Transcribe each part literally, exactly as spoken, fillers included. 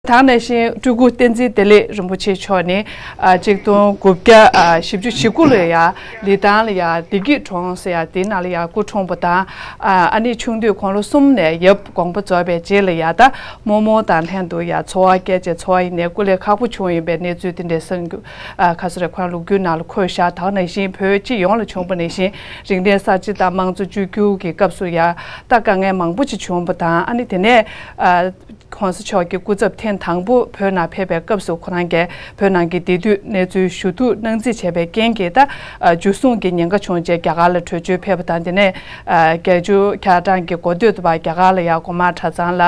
ད་ག་ནང་བཞིན་སྤྲུལ་སྐུ་བསྟན་འཛིན་བདེ་ལེགས་རིན་པོ་ཆེ་མཆོག་ནི་ཨ་གཅིག་སྟོང་དགུ་བརྒྱ་ཨ་བཞི་བཅུ་ཞེ་དགུ་ལ་ཡ་ལི་ཐང་ལ་ཡ་བདེ་སྐྱིད་གྲོང་ཟེར་ཡ་དེའི་ནང་ལ་ཡ་སྐུ་འཁྲུངས་པ་དང་། ཨ་ཨ་ནི་ཆུང་དུས་དགུང་ལོ་གསུམ་ནས་ཡབ་དགོངས་པ་རྫོགས་པའི་རྗེས་ལ་ཡ་ད་རྨོ་མོ་དང་ལྷན་དུ་ཡ་འཚོ་བ་སྐྱེལ་བྱས་འཚོ་བ་ཡིན་ནའི་སྐུ་ལས་ཁག་པོ་བྱུང་ཡིན་པའི་གནས་ཚུལ་དེ་འདྲའི་གསར་འགྱུར་ཨ་ཁ་སོ་རེ་ཁོ་རང་ལོ་རྒྱུས་ནང་ལ་འཁོད་བཞག་ད་ག་ནང་བཞིན་བོད་སྤྱི་ཡོངས་ལ་བྱུང་བ་ནང་བཞིན་རིག་གནས་གསར་བརྗེ་དང་དམངས་གཙོ་བཅོས་བསྒྱུར་གྱི་སྐབས་སུ་ཡ་ད་དཀའ་ངལ་མང་པོ་ཅིག་བྱུང་བ་དང་ཨ་ནི་དེ་ནས་ཨ། གོང་ས་མཆོག་གི་སྐུ་ཚབ་ཐེངས་དང་པོ་བོད་ནང་ཕེབས་པའི་སྐབས་སུ་ཁོ་རང་གིས་བོད་ནང་གི་བདེ་སྡུག་གནས་ཚུལ་ཞུ་གཏུག་གནང་རྩིས་བྱས་པའི་རྐྱེན་གྱིས་ད་འཇུ་བཟུང་གི་ཉེན་ཁ་བྱུང་རྗེས་རྒྱ་གར་ལ་བྲོས་བྱོལ་ཕེབས་པ་དང་དེ་ནས་བརྒྱད་ཅུ་གྱ་གྲངས་ཀྱི་འགོ་སྟོད་དུ་བར་རྒྱ་གར་ལ་ཡང་གོང་མ་གྲྭ་ཚང་ལ་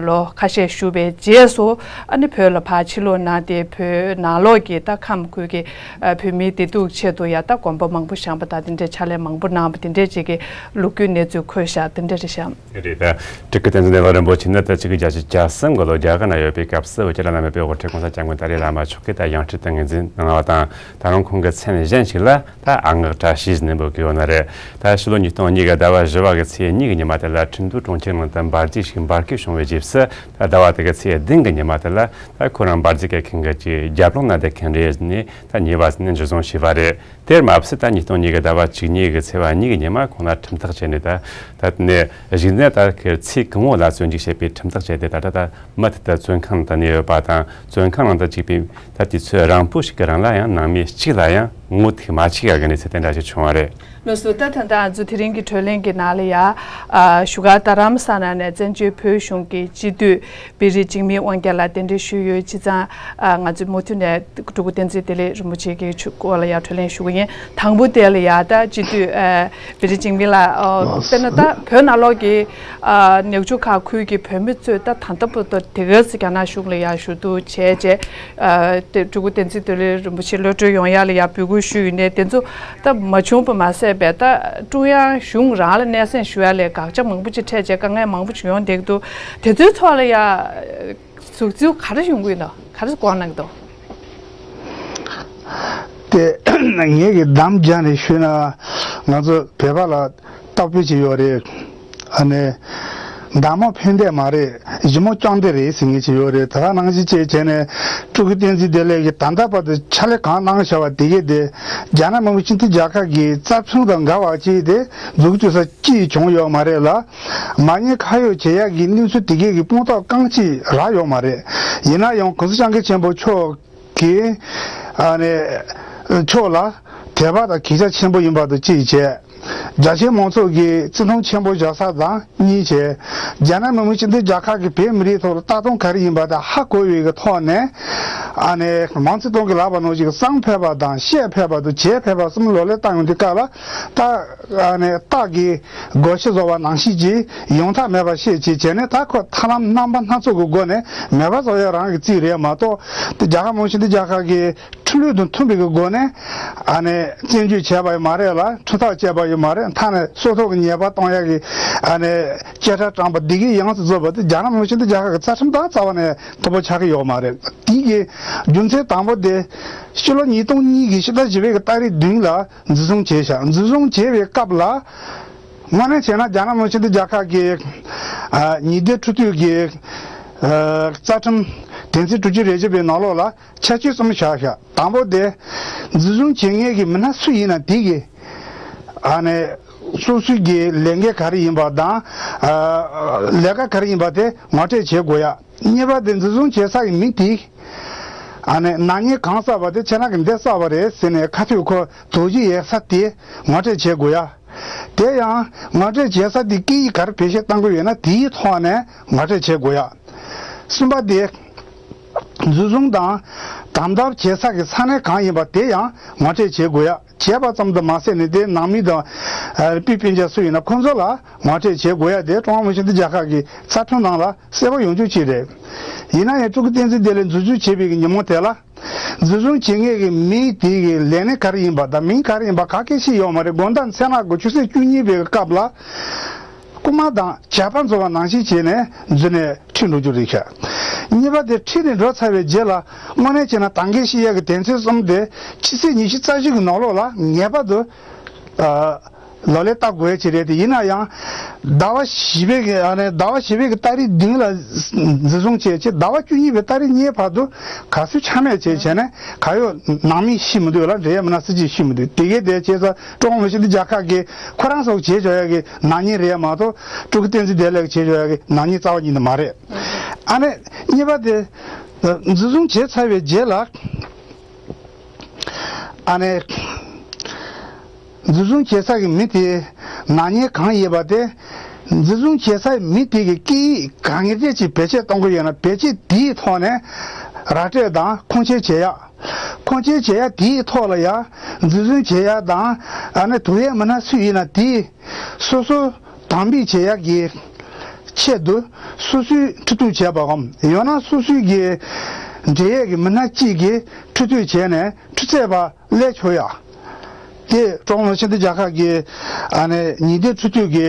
ལོ་ཁ་ཤས་བཞུགས་པའི་རྗེས་སུ་ཨ་ནི་བོད་ལ་ཕར་ཕྱིར་ལོག་གནང་སྟེ་བོད་ནང་ལོགས་ཀྱི་ད་ཁམས་ཁུལ་གྱི་བོད་མིའི་བདེ་སྡུག་ཆེད་དུ་ཡང་ད་དགོན་པ་མང་པོ་བཞེངས་པ་དང་དེ་འདྲའི་ཕྱག་ལས་མང་པོ་གནང་བ་དེ་འདྲའི་ཅིག་གི་ལོ་རྒྱུས་གནས་ཚུལ་འཁོད་བཞག་དེ་འདྲ་རེད་བཞག་རེད། ད་སྤྲུལ་སྐུ་བསྟན་འཛིན་བདེ་ལེགས་རིན་པོ་ཆེ་ནི་ད་ཆིག་སྟོང་དགུ་བརྒྱ་བརྒྱད་ཅུ་གྱ་གསུམ་གི་ལོ་རྒྱ་གར་ན་ཡོད་པའི་སྐབས་སུ་བོད་ཀྱི་བླ་ན་མེད་པའི་དབུ་ཁྲིད་གོང་ས་སྐྱབས་མགོན་ཏཱ་ལའི་བླ་མ་མཆོག་གིས་ད་ཡང་སྤྲུལ་དུ་ངོས་འཛིན་གནང་བ་དང་ད་རུང་ཁོང་གི་མཚན་གཞན་ཞིག་ལ་ད་ཨ་སྔགས་བཀྲ་ཤིས་ཟེར་ནས་འབོད་ཀྱི་ཡོད་ནི་རེད། ད་ཕྱི་ལོ་ཉིས་སྟོང་གཉིས་ཀྱི་ཟླ་བ་བཞི་པ་གི་ཚེས་གཉིས་ཀྱི་ཉི་མ་དེ་ལ་ཁྲིན་ཏུའུ་གྲོང་ཁྱེར་ནང་དུ་འབར་རྫས་ཤིག་འབར་གས་བྱུང་བའི་རྗེས་སུ་ད་ཟླ་བ་དེ་གི་ཚེས་བདུན་གྱི་ཉི་མ་དེ་ལ་ད་ཁོ་རང་འབར་རྫས་བཀལ་མཁན་གྱི་རྒྱབ་ལོགས་ན་བསྡད་མཁན་རེད་ཟེར་ནས་ད་ཉེས་པ་ཟེར་ནས་འཇུ་བཟུང་བྱས་པ་རེད། དེར་མ་ཟད་ད་ཉིས་སྟོང་གཉིས་ཀྱི་ཟླ་བ་བཅུ་གཉིས་ཀྱི་ཚེས་པ་གཉིས་ཀྱི་ཉི་མ་ཁོང་ལ་ཁྲིམས་ཐག་བཅད་ནས་ད་ད་ནས་གཞུག་ནས་ད་ཁིར་ཚེ་གང་བོ་ལ་བཙོན་འཇུག་བྱས་པའི་ཁྲིམས་ཐག་བཅད་དེ་ད་ད་ད་མུ་མཐུད་དུ་བཙོན་ཁང་ནང་ད་གནས་ཡོད་པ་དང་བཙོན་ཁང་ནང་ད་བཅུག་པའི་ད་དུས་ཚོད་རིང་པོ་ཞིག་གི་རིང་ལ་ཡང་ནང་མི་གཅིག་ལ་ཡང་ངོ་ཐུག་མ་བཅུག་ཡག་གི་གནས་ཚུལ་དེ་འདྲ་ཞིག་བྱུང་བ་རེད། ལགས་སོ། ད་ད་ད་ང་ཚོ་དེ་རིང་གི་གྲོས་གླེང་གི་ནང་ལ་ཡ་ཨ་བཞུགས་སྒར་རྡ་རམ་ས་ལ་ནས་བཙན་བྱོལ་བོད་གཞུང་གི་སྤྱི་འཐུས་བེ་རི་འཇིགས་མེད་དབང་རྒྱལ་ལགས་གདན་འདྲེན་ཞུས་ཡོད། བྱས་ཙང་ཨ་ང་ཚོས་མུ་མཐུད་ནས་སྤྲུལ་སྐུ་བསྟན་འཛིན་བདེ་ལེགས་རིན་པོ་ཆེ་གི་ཆུ་སྐོར་ལ་ཡང་གྲོས་གླེང་ཞུ་གི་ཡིན། དང་པོ་དེ་ལ་ཡ་ད་སྤྱི་འཐུས་ཨ་བེ་རི་འཇིགས་མེད་ལགས། ཨོ་དཔེར་ན་ད་བོད་ནང་ལོགས་ཀྱི་ཨ་ཉག་ཆུ་ཁ་ཁུལ་གྱི་བོད་མི་ཚོས་ད་ད་ལྟ་བར་དུ་དེ་ག་ཙམ་རྒྱ་ནག་གཞུང་ལ་ཡ་ཞུ་གཏུག་བྱས་རྗེས་ཨ་དེ་སྤྲུལ་སྐུ་བསྟན་འཛིན་བདེ་ལེགས་རིན་པོ་ཆེ་གློད་གྲོལ་ཡོང་ཡ་ལ་ཡ་འབོད་སྐུལ་ཞུས་ཡོད་ནའི་དེ་ཚོ་ད་མ་བྱུང་བ་མ་ཟད་པའི་ད་ཀྲུང་དབྱང་གཞུང་རང་ལ་སྣེ་སེན་ཞུ་ཡ་ལས་དགག་བྱ་མང་པོ་ཅིག་འཕྲད་བྱས་དཀའ་ངལ་མང་པོ་ཅིག་ཡོང་བསྡད་ཀྱི་འདུག་དེ་ཚོའི་ཐོག་ལ་ཡ་ཟུག་རྫུ་ག་རེ་ཡོང་གི་ཡོད་ན་ག་རེ་དགོངས་གནང་གི་འདུག་དེ་ངས་ཀྱི་གདམ་རྒྱག་ནས་ཞུས་ན་ང་ཚོ་བོད་པ་ལ་རྟག་པའི་ཅིག་ཡོད་རེད། ཨ་ནི། མདའ་མོ་འཕེན་འདེད་མ་རེད། ཞི་མོ་རྐྱང་འདེད་རེད་ཟེར་མཁན་ཅིག་ཡོད་རེད། དེ་ག་ནང་བཞིན་བྱས་བྱས་ནས་སྤྲུལ་སྐུ་བསྟན་འཛིན་བདེ་ལེགས་ཀྱིས་ད་ལྟ་བར་དུ་ཕྱག་ལས་གང་གནང་བཞག་པ་དེ་གས་དེ་རྒྱ་ནག་མི་དམངས་སྤྱི་མཐུན་རྒྱལ་ཁབ་ཀྱི་རྩ་ཁྲིམས་དང་འགལ་བ་ཅིག་དེ་འཛུགས་སྐྲུན་ས་ཅིག་བྱུང་ཡོད་མ་རེད་ལ། མ་ཉེས་ཁ་གཡོགས་བྱེད་ཡག་གི་གནས་ཚུལ་དེ་གས་ཀྱི་དཔང་རྟགས་རྐང་གཅིག་རག་ཡོད་མ་རེད། ཡིན་ན་ཡང་གོང་ས་སྐྱབས་མགོན་ཆེན་པོ་མཆོག་གིས་ཨ་ནི་མཆོག་ལ་དད་པ་དང་གུས་ཞབས་ཆེན་པོ་ཡིན་པ་དང་གཅིག་བྱས། རྒྱ་ཆེ་མང་ཚོགས་ཀྱི་བརྩི་མཐོང་ཆེན་པོ་བཞག་ས་དང་གཉིས་བྱས། རྒྱ་ནག་མི་དམངས་སྤྱི་མཐུན་རྒྱལ་ཁབ་ཀྱི་བོད་མི་རིགས་ཐོག་ལ་ལྟ་སྟངས་ག་རེ་ཡིན་པ་དང་ཧ་གོ་བའི་གི་ཐོག་ནས་ཨ་ནི་མང་ཚེ་ཏོང་གིས་ལབ་པ་ནང་བཞིན་གསང་ཕོད་པ་དང་བཤད་ཕོད་པ་དང་བྱེད་ཕོད་པ་གསུམ་ལོ་ལེགས་བཏང་ཡོང་དུས་སྐབས་ལ་ད་ཨ་ནི་རྟགས་ཀྱི་སྒོ་ཕྱེ་བཟོ་བ་ནང་བཞིན་གྱི་ཡོང་ཐབས་མེད་པ་ཤེས་བྱས་བྱས་ནས་ད་ཁོ་ཐབས་ལམ་རྣམ་པ་སྣ་ཚོགས་ཀྱི་སྒོ་ནས་མེད་པ་བཟོ་ཡ་རང་གི་རྩིས་རེད་མ་གཏོགས་དེ་རྒྱལ་ཁབ་མང་ཆེ་འདི་རྒྱལ་ཁབ་ཀྱི་ཁྲིམས་ལུགས་དང་མཐུན་པའི་གི་སྒོ་ནས་ཨ་ནི་བཙན་འཇུག་བྱས་པ་ཡང་མ་རེད་ལ་ཁྲིམས་ཐག་བཅད་པ་ཡང་མ་རེད། མཐའ་ནས་སྲོག་ཐོག་གི་ཉེས་པ་གཏོང་ཡ་གི་ཨ་ནི་བཅད་ཁྲ་དྲངས་པ་འདི་གི་ཡང་སུ་བཟོ་བ་དེ་རྒྱལ་ཁབ་མང་ཆེ་འདི་རྒྱལ་ཁབ་ཀྱི་རྩ་ཁྲིམས་དང་རྩ་བ་ནས་མཐུན་པོ་ཆགས་ཀྱི་ཡོད་མ་རེད། དེ་གི་རྒྱུ་མཚན་དང་པོ་དེ་ཕྱི་ལོ་ཉིས་སྟོང་གཉིས་ཀྱི་ཕྱི་ཟླ་བཞི་པའི་གི་ཏ་རིག་བདུན་ལ་འཛིན་བཟུང་བྱས་ཤག་འཛིན་བཟུང་བྱས་པའི་སྐབས་ལ། དངོས་གནས་བྱས་ན་རྒྱ་ནག་མི་དམངས་སྤྱི་མཐུན་རྒྱལ་ཁབ་ཀྱི་ཨ་ཉི་ཟླའི་འཕྲོ་མཐུད་ཀྱི་ཨ་རྩ་ཁྲིམས་དོན་ཚན་དྲུག་ཅུ་རེ་བཞི་པའི་ནང་ལོགས་ལ་ཁྱད་ཆོས་གསུམ་བཞག་ཤག་དང་པོ་དེ་འཛིན་བཟུང་བྱེད་མཁན་གྱི་མི་སྣ་སུ་ཡིན་ན་དེ་གི་ཨ་ནི་སོ་སོའི་གི་ལས་འགན་ག་རེ་ཡིན་པ་དང་ཨ་ལས་ཀ་ག་རེ་ཡིན་པ་དེ་ངོ་སྤྲོད་བྱེད་དགོས་ཡ། གཉིས་པ་དེ་འཛིན་བཟུང་བྱེད་ས་ཡི་མི་དེ་ཨ་ནི་ནག་ཉེས་གང་བསགས་པ་དེ་ཁྱེད་རང་གི་འདི་བསགས་པ་རེད་ཟེར་ནས་ཁ་ཐུག་ཁོ་དོགས་གཞི་ཡོད་ས་དེ་ངོ་སྤྲོད་བྱེད་དགོས་ཡ། དེ་ཡང་ངོ་སྤྲོད་བྱེད་ས་དེ་སྐད་ཡིག་ག་རེ་བེད་སྤྱོད་གཏང་གི་ཡོད་ན་དེའི་ཐོག་ནས་ངོ་སྤྲོད་བྱེད་དགོས་ཡ། གསུམ་པ་དེ་འཛིན་བཟུང་དང་དམ་དྲག་བྱེད་ས་གི་ས་གནས་གང་ཡིན་པ་དེ་ཡང་ངོ་སྤྲོད་བྱེད་དགོས་ཡ། བྱས་པ་ཙམ་དུ་མ་ཟད་ནས་དེ་ནང་མི་དང་ཨ་སྤུན་སྤུན་ཆ་སུ་ཡིན་ན་ཁོང་ཚོ་ལ་ངོ་སྤྲོད་བྱེད་དགོས་ཡ་དེ་ཀྲུང་དབྱང་མི་དམངས་སྤྱི་མཐུན་རྒྱལ་ཁབ་ཀྱི་རྩ་ཁྲིམས་ནང་ལ་གསལ་པོ་ཡོང་རྒྱུ་ཅིག་རེད། ཡིན་ན་ཡང་སྤྲུལ་སྐུ་བསྟན་འཛིན་བདེ་ལེགས་འཛིན་བཟུང་བྱས་པའི་གི་ཉིན་མོ་དེ་ལ། འཛིན་བཟུང་བྱེད་མཁན་གྱི་མི་དེ་གི་ལས་སྣེ་ག་རེ་ཡིན་པ་དང་མིང་ག་རེ་ཡིན་པ་ག་གེ་ཤེས་ཡོད་མ་རེད། དགོང་དག་མཚན་ནག་གི་ཆུ་ཚོད་བཅུ་གཉིས་པའི་སྐབས་ལ་རྐུན་མ་དང་ཇག་པ་འཛོམས་པ་ནང་བཞིན་བྱས་ནས་འཛུལ་ནས་ཁྲིད་འགྲོ་རྒྱུ་རེད་ཤག་གཉིས་པ་དེ་ཁྲིད་ནས་འགྲོ་ཚར་བའི་རྗེས་ལ་དངོས་གནས་བྱས་ན་ད་གིན་བཤད་ཡག་གི་དོན་ཚན་གསུམ་དེ་ཕྱི་ཚེས་ཉི་ཤུ་རྩ་བཞི་གི་ནང་ལོགས་ལ་ངེས་པར་དུ་ཨ། ལག་ལེན་བསྟར་དགོས་ཀྱི་རེད་དེ། ཡིན་ན་ཡང་ཟླ་བ་བཞི་པའི་གི་ཨ་ནི་ཟླ་བ་བཞི་པའི་གི་ཏ་རིག་བདུན་ལ་འཛིན་བཟུང་བྱས་བྱས། ཟླ་བ་བཅུ་གཉིས་པའི་ཏ་རིག་གཉིས་བར་དུ་ག་སུ་ཆ་མེད་བྱས་བྱས་ནས་ག་ཡོད་ནང་མི་ཤི་མི་འདུག་ལ། འབྲེལ་ཡོད་མི་སྣ་སུ་གཅིག་ཤི་མི་འདུག་དེ་གའི་དེ་བྱས་ཙང་ཀྲུང་དབྱང་མི་ཤེས་འདི་རྒྱལ་ཁབ་ཀྱི་ཁོ་རང་ཚོ་བྱེད་ཆོག་ཡ་གི་ནག་ཉེས་རེད་མ་གཏོགས། སྤྲུལ་སྐུ་བསྟན་འཛིན་བདེ་ལེགས་བྱེད་ཆོག་ཡ་གི་ནག་ཉེས་རྩ་བ་ཉིད་དུ་མ་རེད། ཨ་ནི་གཉིས་པ་དེ་འཛིན་བཟུང་བྱས་ཚར་བའི་རྗེས་ལ། ཨ་ནི་འཛིན་བཟུང་བྱེད་ས་གི་མི་དེ་ནག་ཉེས་གང་ཡིན་པ་དེ། འཛིན་བཟུང་བྱེད་སའི་མི་དེ་གི་སྐད་ཡིག་ག་ངེས་ཅན་ཅིག་བེད་སྤྱོད་གཏོང་གི་ཡོད་ན། བེད་སྤྱོད་དེའི་ཐོག་ནས་ར་སྤྲོད་དང་ཁུངས་སྐྱེལ་བྱེད་ཡ། ཁུངས་སྐྱེལ་བྱེད་ཡ་དེའི་ཐོག་ལ་ཡ་འཛིན་བཟུང་བྱེད་ཡ་དང་། ཨ་ནི་དུག་ཡས་མི་སྣ་སུ་ཡིན་ན་དེ་སོ་སོ་དམ་འབུད་བྱེད་ཡ་གི་ཆེད་དུ་སོ་སོས་ཁྲིད་གཏུག་བྱས་པའམ། ཡང་ན་སོ་སོའི་གི་འབྲེལ་ཡོད་ཀྱི་མི་སྣ་གཅིག་གིས་ཁྲིད་གཏུག་བྱས་ནས་ཁྲིད་ཚད་པ་ལས་ཆོག་ཡ། དེ་ཀྲུང་ལུང་ཆེན་དུ་རྒྱལ་ཁབ་ཀྱི་ཨ་ནི་ཉེས་དོན་ཁྲིད་གཏུག་གི་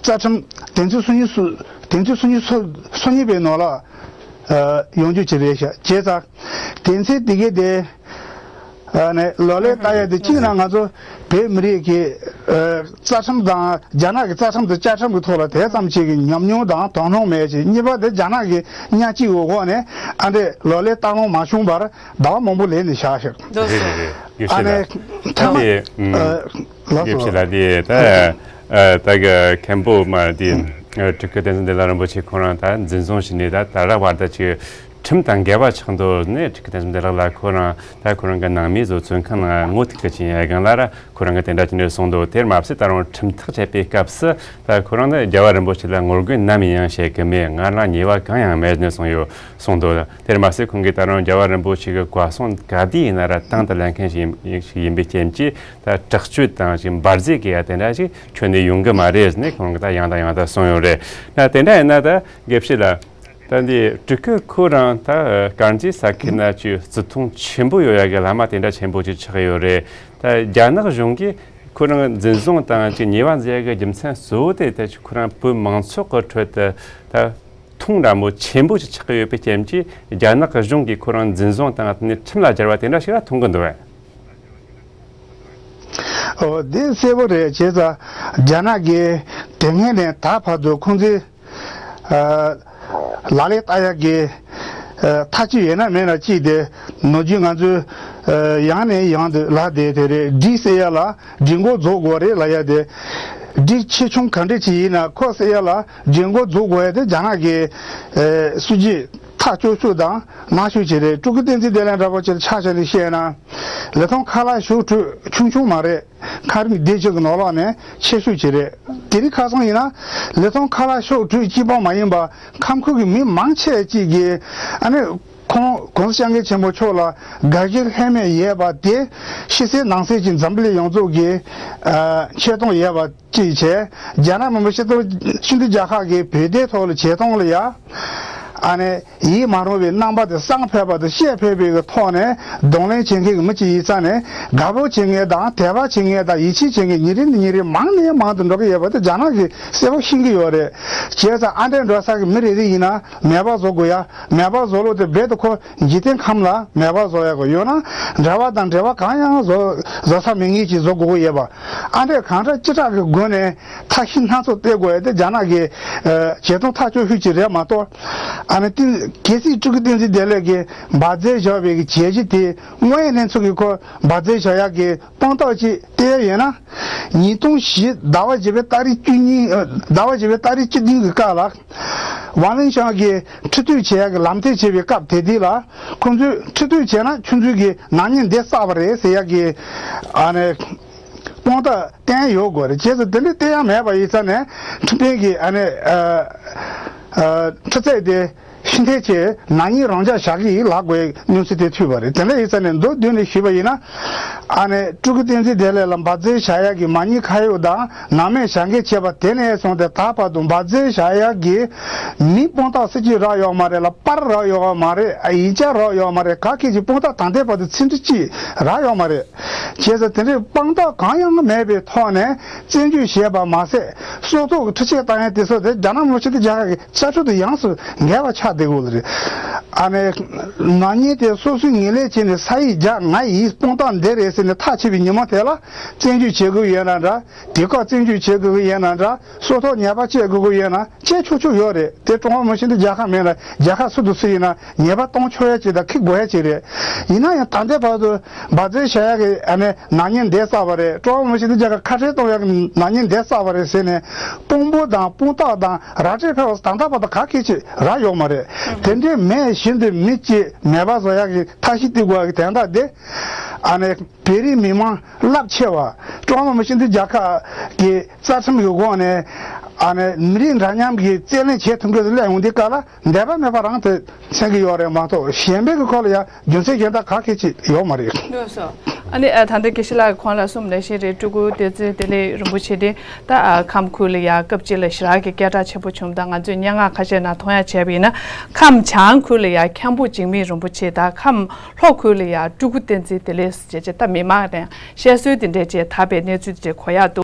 རྩ་ཁྲིམས་དོན་ཚན་སུམ་ཅུ་སོ་དོན་ཚན་སུམ་ཅུ་སོ་སོ་གཉིས་པའི་ནང་ལ་ཡོང་རྒྱུ་ཅིག་རེད་ཤག་བྱས་ཙང་དོན་ཚན་དེ་གའི་དེ། ཨ་ནི་ལག་ལེན་བསྟར་ཡ་དེ། གཅིག་ན་ང་ཚོ་བོད་མི་རིགས་ཀྱི་ཨ་རྩ་ཁྲིམས་དང་རྒྱ་ནག་གི་རྩ་ཁྲིམས་དང་བཅའ་ཁྲིམས་ཀྱི་ཐོག་ལ་དེ་ཙམ་ཞིག་གི་ཉམས་མྱོང་དང་དོ་སྣང་མེད་ཅིང་། གཉིས་པ་དེ་རྒྱ་ནག་གི་སྙན་ཞུའི་འོག་ནས་ཨ་འདྲས་ལག་ལེན་བསྟར་ལོང་མ་བྱུང་བར་ཟླ་བ་མང་པོ་ལས་ནས་བཞག་ཤག་རེད་རེད་རེད། ཡོད་ཨ་ཤེས་ལ། ནི་ཐ་མ་དེ་ཨ་ལགས་ཡོད་སོ། ཤེས་ལ། དེ་ད་ཨ་ད་གི་མཁན་པོ་མ་དེ་ཨ་སྤྲུལ་སྐུ་བསྟན་འཛིན་བདེ་ལེགས་རིན་པོ་ཆེ་ཁོ་རང་ད་འཛིན་བཟུང་བྱས་ནས་ད་ད་ར་བར་ད་ཅིག་ཁྲིམས་དང་འགལ་བ་ཆགས་འདུག་ནས། སྤྲུལ་སྐུ་བསྟན་འཛིན་བདེ་ལེགས་ལགས་ཁོ་རང་ད་ཁོ་རང་གི་ནང་མིས་བཟོ་བཙོན་ཁང་ནང་ངོ་ཐུག་གི་ཅིང་ཡ་གང་ལ་ར་ཁོ་རང་གི་དེ་འདྲ་བྱས་ནས་གསུངས་འདུག་དེར་མ་ཟད་ད་རུང་ཁྲིམས་ཐག་བཅད་པའི་སྐབས་སུ་ད་ཁོ་རང་ནི་རྒྱལ་བ་རིན་པོ་ཆེ་ལ་ངོ་རྒོལ་ནམ་ཡང་བྱེད་ཀྱི་མེད། ང་རང་ཉེས་པ་གང་ཡང་མེད་ནས་གསུངས་ཡོད་གསུངས་འདུག་དེར་མ་ཟད་ཁོང་གིས་ད་རུང་རྒྱལ་བ་རིན་པོ་ཆེ་གི་བཀའ་གསུང་ག་དུས་ཡིན་ན་ར་དང་དུ་ལེན་མཁན་ཞིག་ཡིན་ཞིག་ཡིན་པའི་རྐྱེན་གྱིས། ད་དྲག་སྤྱོད་དང་ཅིག་འབར་རྫས་ཀྱི་ཡ་དེ་འདྲ་ཞིག་ཁྱོན་ནས་ཡོང་གི་མ་རེད་ནས་ཁོང་གིས་ད་ཡང་དང་ཡང་དུ་གསུངས་ཡོད་རེད། ད་དེ་འདྲ་ཡིན་ན་ད་དགེ་བཤེས་ལགས། ད་འདི་སྤྲུལ་སྐུ་ཁོ་རང་ད་དཀར་མཛེས་ས་ཁུལ་ན་ཅིག་བརྩི་མཐོང་ཆེན་པོ་ཡོད་ཡ་གི་བླ་མ་དེ་འདྲ་ཆེན་པོ་ཅིག་ཆགས་ཡོད་རེད། ད་རྒྱ་ནག་གཞུང་གིས་ཁོ་རང་འཛིན་བཟུང་དང་ཅིག་ཉེས་པ་འཛིན་ཡ་གི་རྒྱུ་མཚན་གཙོ་བོ་དེ་ད་ཅིག་ཁོ་རང་བོད་མང་ཚོགས་ཀྱི་ཁྲོད་དུ་ད་མཐོང་འདྲ་མོ་ཆེན་པོ་ཅིག་ཆགས་ཡོད་པའི་རྐྱེན་གྱིས། རྒྱ་ནག་གི་གཞུང་གིས་ཁོ་རང་འཛིན་བཟུང་དང་ནི་ཁྲིམས་ལ་སྦྱར་བ་དེ་འདྲ་ཞིག་ལ་མཐོང་གི་འདུག་བས། ཨོ་དེ་གསལ་པོ་རེད། བྱས་ཙང་རྒྱ་ནག་གིས་དེ་སྔ་ནས་ད་བར་དུ་ཁོང་ཚོས་ཨ་ལག་ལེན་བསྟར་ཡག་གི་ཨ་ཐབས་ཇུས་ཡོད་ན་མེད་ན་གཅིག་དེ། ནམ་རྒྱུན་ང་ཚོས་ཨ་ཡང་ནས་ཡང་དུ་ལབ་བསྡད་དེ་རེད། སྒྲིག་ཟེར་ཡ་ལ་སྒྲིག་འགོ་རྫོགས་དགོས་རེད་ལབ་ཡ་དེ། སྒྲིག་ཆེ་ཆུང་ག་འདྲ་ཅིག་ཡིན་ན་ཁོ་ཟེར་ཡ་ལ་སྒྲིག་འགོ་རྫོགས་དགོས་ཡ་དེ་རྒྱ་ནག་གི་ཨ་སྲིད་ཇུས་ཐག་གཅོད་ཤུགས་དང་ནག་ཤུགས་ཅིག་རེད། སྤྲུལ་སྐུ་བསྟན་འཛིན་བདེ་ལེགས་འདྲ་པོ་ཅིག་ལ་ཆ་བཞག་ནས་བཤད་ན། ལི་ཐང་ཁ་ལག་ཞོགས་དྲུག་ཆུང་ཆུང་མ་རེད། ཁ་རིམ་སྡེ་གཅིག་གི་ནང་ལོགས་ནས་ཆེ་ཤོས་ཅིག་རེད། དེ་རིང་ཁ་སང་ཡིན་ན་ལི་ཐང་ཁ་ལག་ཤོག་དྲུག་གཅིག་པོ་མ་ཡིན་པ་ཁམས་ཁུལ་གྱི་མི་མང་ཆེ་ཅིག་གིས་ཨ་ནི་ཁོང་༸གོང་ས་༸སྐྱབས་མགོན་ཆེན་པོ་མཆོག་ལ་དགའ་ཞེན་ལྷད་མེད་ཡོད་པ་དེ་ཕྱི་གསལ་ནང་གསལ་གྱི་འཛམ་བུ་གླིང་ཡོངས་རྫོགས་ཀྱིས་ཨ་ཆེ་མཐོང་ཡོད་པ་ཅིག་བྱས། རྒྱ་ནག་མི་དམངས་སྤྱི་མཐུན་སྤྱི་མཐུན་རྒྱལ་ཁབ་ཀྱི་བོད་དོན་ཐོག་ལ་བྱེད་སྟངས་ལ་ཡ་ཨ་ནི། ཡིད་མ་རུང་བའི་རྣམ་པ་དེ་སང་ཕོད་པ་དང་བཤད་ཕོད་པའི་གི་ཐོག་ནས་གདོང་ལེན་བྱེད་མཁན་གྱི་མི་གཅིག་ཡིན་ཙང་ནས། དགའ་པོ་བྱེད་མཁན་དང་དད་པ་བྱེད་མཁན་དང་ཡིད་ཆེས་བྱེད་མཁན་ཉིན་རེ་ནས་ཉིན་རེ་མང་ནས་མང་དུ་འགྲོ་གི་ཡོད་པ་དེ་རྒྱ་ནག་གིས་གསལ་པོ་ཤེས་ཀྱི་ཡོད་རེད། བྱས་ཙང་ཨ་འདྲས་འགྲོ་ས་གི་མི་རེ་རེ་ཡིན་ན་མེད་པ་བཟོ་དགོས་ཡ། མེད་པ་བཟོ་ལུགས་དེ་རྦད་དེ་ཁོ་འཇིག་རྟེན་ཁམས་ལ་མེད་པ་བཟོ་ཡ་གི་ཡོད་ན། འབྲེལ་བ་དང་འབྲེལ་བ་གང་ཡང་བཟོ་བཟོ་ས་མེད་མཁན་ཅིག་བཟོ་དགོས་ཀྱི་ཡོད་པ། ཨ་འདྲས་གང་འདྲ་ཅི་དྲག་གི་སྒོ་ནས། ཐབས་ཤེས་སྣ་ཚོགས་སྟེར་དགོས་ཡ་དེ་རྒྱ་ནག་གི་ཨ་བྱེད་སྟངས་ཐག་གཅོད་ཤུགས་ཀྱིས་རེད་མ་གཏོགས། ཨ་ནི་བསྟན་གལ་སྲིད་སྤྲུལ་སྐུ་བསྟན་འཛིན་བདེ་ལེགས་ཀྱིས་འབར་རྫས་བཞག་པའི་གི་བྱས་རྗེས་དེ་དངོས་ཡོད་གནས་ཚུལ་གྱི་ཁོ་འབར་རྫས་བཞག་ཡག་གི་དཔང་རྟགས་ཅིག་སྟེར་ཡ་ཡོད་ན། ཉིས་སྟོང་བཞི་ཟླ་བ་བཞི་པའི་ཏ་རིག་བཅུ་གཉིས་ཨ་ཟླ་བ་བཞི་པའི་ཏ་རིག་བཅུ་བདུན་གྱི་སྐབས་ལ་ཝང་ལིན་ཤང་གིས་ཁྲི་སྟོན་བྱེད་ཡག་གི་ལམ་སྟོན་བྱེད་པའི་སྐབས་དེ་དུས་ལ་ཁོང་ཚོས་ཁྲི་སྟོན་བྱས་ན་ཁྱོད་ཚོས་ཀྱི་ནག་ཉེས་འདི་བསགས་པ་རེད་ཟེར་ཡག་གི་ཨ་ནི། དཔང་རྟགས་བསྟན་ཡོད་དགོས་རེད། བྱས་ཙང་དེ་འདྲ་བསྟན་ཡ་མེད་པ་ཡིན་ཙང་ནས་ཁྲིམས་དཔོན་གྱིས་ཨ་ནི་ཨ་ཨ་ཁྲི་རྩད་དེ་ཤིན་ཏུ་ཆེ་ནག་ཉེས་རང་འཇགས་བཞག་གི་ཡིན་ལབ་དགོས་མྱོང་ཚུལ་དེ་ཐོས་པ་རེད། དེ་འདྲ་ཡིན་ཙང་ནས་མདོར་བསྡུས་ནས་ཞུས་པ་ཡིན་ན། ཨ་ནི་སྤྲུལ་སྐུ་བསྟན་འཛིན་བདེ་ལེགས་ལ་འབར་རྫས་བཞག་ཡ་གི་མ་ཉེས་ཁ་གཡོགས་དང་ནང་མི་བཞག་འགན་བྱས་པ་དེ་ནས་བཟུང་སྟེ་ད་བར་དུ་འབར་རྫས་བཞག་ཡ་གི་མི་དཔང་རྟགས་སུ་གཅིག་རག་ཡོད་མ་རེད་ལ། པར་རག་ཡོད་མ་རེད། ཡིག་ཆ་རག་ཡོད་མ་རེད། ག་གེ་ཅིག་དཔང་རྟགས་ད་ལྟའི་བར་དུ་ཚིག་འབྲུ་གཅིག་རག་ཡོད་མ་རེད། བྱས་ཙང་དེ་འདྲའི་དཔང་རྟགས་གང་ཡང་མེད་པའི་ཐོག་ནས་བཙན་འཇུག་བྱས་པ་མ་ཟད། སྲོག་ཐོག་གི་འཕྲུལ་ཆས་བཏང་ཡ་དེ་ཚོ་དེ་རྒྱ་ནག་མི་དམངས་སྤྱི་མཐུན་རྒྱལ་ཁབ་ཀྱི་བཅའ་ཁྲིམས་དང་ཡོངས་སུ་འགལ་བ་ཆགས་བསྡད་ཡོད་རེད། ཨ་ནི་ནག་ཉེས་དེ་སོ་སོའི་ངོས་ལེན་བྱས་ནས་ས་ཡིག་རྒྱག་ང་ཡིན་དཔང་རྟགས་འདི་རེད་ཟེར་ནས་ཐག་ཆོད་པའི་ཉིན་མོ་དེ་ལ་བཙན་བྱོལ་བྱེད་དགོས་ཡོད་ན་འདྲ། དེ་སྐབས་བཙན་བྱོལ་བྱེད་དགོས་ཀྱི་ཡིན་ན་འདྲ། སྲོག་ཐོག་ཉེས་པ་བཅད་དགོས་ཀྱི་ཡོད་ན་བཅད་ཆོག་ཆོག་ཡོད་རེད། དེ་ཀྲུང་ཧྭ་མི་སེར་འདི་རྒྱལ་ཁབ་མིན་ལ་རྒྱལ་ཁབ་སུ་དང་སུ་ཡིན་ན་ཉེས་པ་གཏོང་ཆོག་ཡ་ཅིག་དང་འཁྱེར་དགོས་ཡ་ཅིག་རེད། ཡིན་ན་ཡང་ད་ལྟའི་བར་དུ་འབད་བརྩོན་བྱ་ཡ་གི་ཨ་ནི་ནག་ཉེས་འདི་བསགས་པ་རེད། ཀྲུང་ཧྭ་མི་སེར་འདི་རྒྱལ་ཁབ་ཁ་བྲལ་གཏོང་ཡ་གི་ནག་ཉེས་འདི་བསགས་པ་རེད་ཟེར་ནས་དཔང་པོ་དང་དཔང་རྟགས་དང་ར་སྤྲོད་ཕེབས་པ་ད་ལྟ་བར་དུ་ག་གེ་ཅིག་རག་ཡོད་མ་རེད། དེ་འདྲའི་མེད་བཞིན་དུ་མི་གཅིག་མེད་པ་བཟོ་ཡ་གི་ཐབས་ཤེས་སྤྱད་དགོས་ཡ་གི་དོན་དག་འདི་ཨ་ནི། བོད་རིགས་མི་མང་རླབས་ཆེ་བ། ཀྲུང་ཧྭ་མི་སེར་འདི་རྒྱལ་ཁབ་ཀྱི་རྩ་ཁྲིམས་ཀྱི་སྒོ་ནས་ཨ་ནི་མི་རིགས་འདྲ་མཉམ་གྱི་རྩོད་ལེན་བྱེད་ཐུབ་མཁན་དུ་སླེབས་ཡོང་དུས་སྐབས་ལ་འདོད་པ་མེད་པ་རང་དུ་མཚོན་གྱི་ཡོད་རེད་མ་གཏོགས་གཞན་པའི་གི་ཁོ་ལ་ཡང་རྒྱུ་མཚན་གཞན་དག་ག་གེ་ཅིག་ཡོད་མ་རེད། ལགས་སོ། ཨ་ནི་ཨ་ད་ལྟ་དགེ་བཤེས་ལགས་ཀྱིས་གོང་ལ་གསུངས་ནང་བཞིན་རེད། སྤྲུལ་སྐུ་བསྟན་འཛིན་བདེ་ལེགས་རིན་པོ་ཆེ་དེ་ད་ཨ་ཁམས་ཁུལ་ལ་ཡང་སྐབས་གཅིག་ལ་ཞེ་དྲག་གི་སྐད་གྲགས་ཆེན་པོ་བྱུང་། ད་ང་ཚོས་སྙན་ངག་ཁ་ཤས་ནང་མཐོང་ཡ་བྱས་པ་ཡིན་ན་ཁམས་བྱང་ཁུལ་ལ་ཡང་མཁན་པོ་འཇིགས་མེད་རིན་པོ་ཆེ་དང་ཁམས་ལྷོ་ཁུལ་ལ་ཡང་སྤྲུལ་སྐུ་བསྟན་འཛིན་བདེ་ལེགས་ཟེར་བྱས་ད་མི་མང་ནས་བཤད་སྲོལ་དེ་འདྲས་བྱས་དར་བའི་གནས་ཚུལ་དེ་འདྲས་གོ་ཡག་འདུག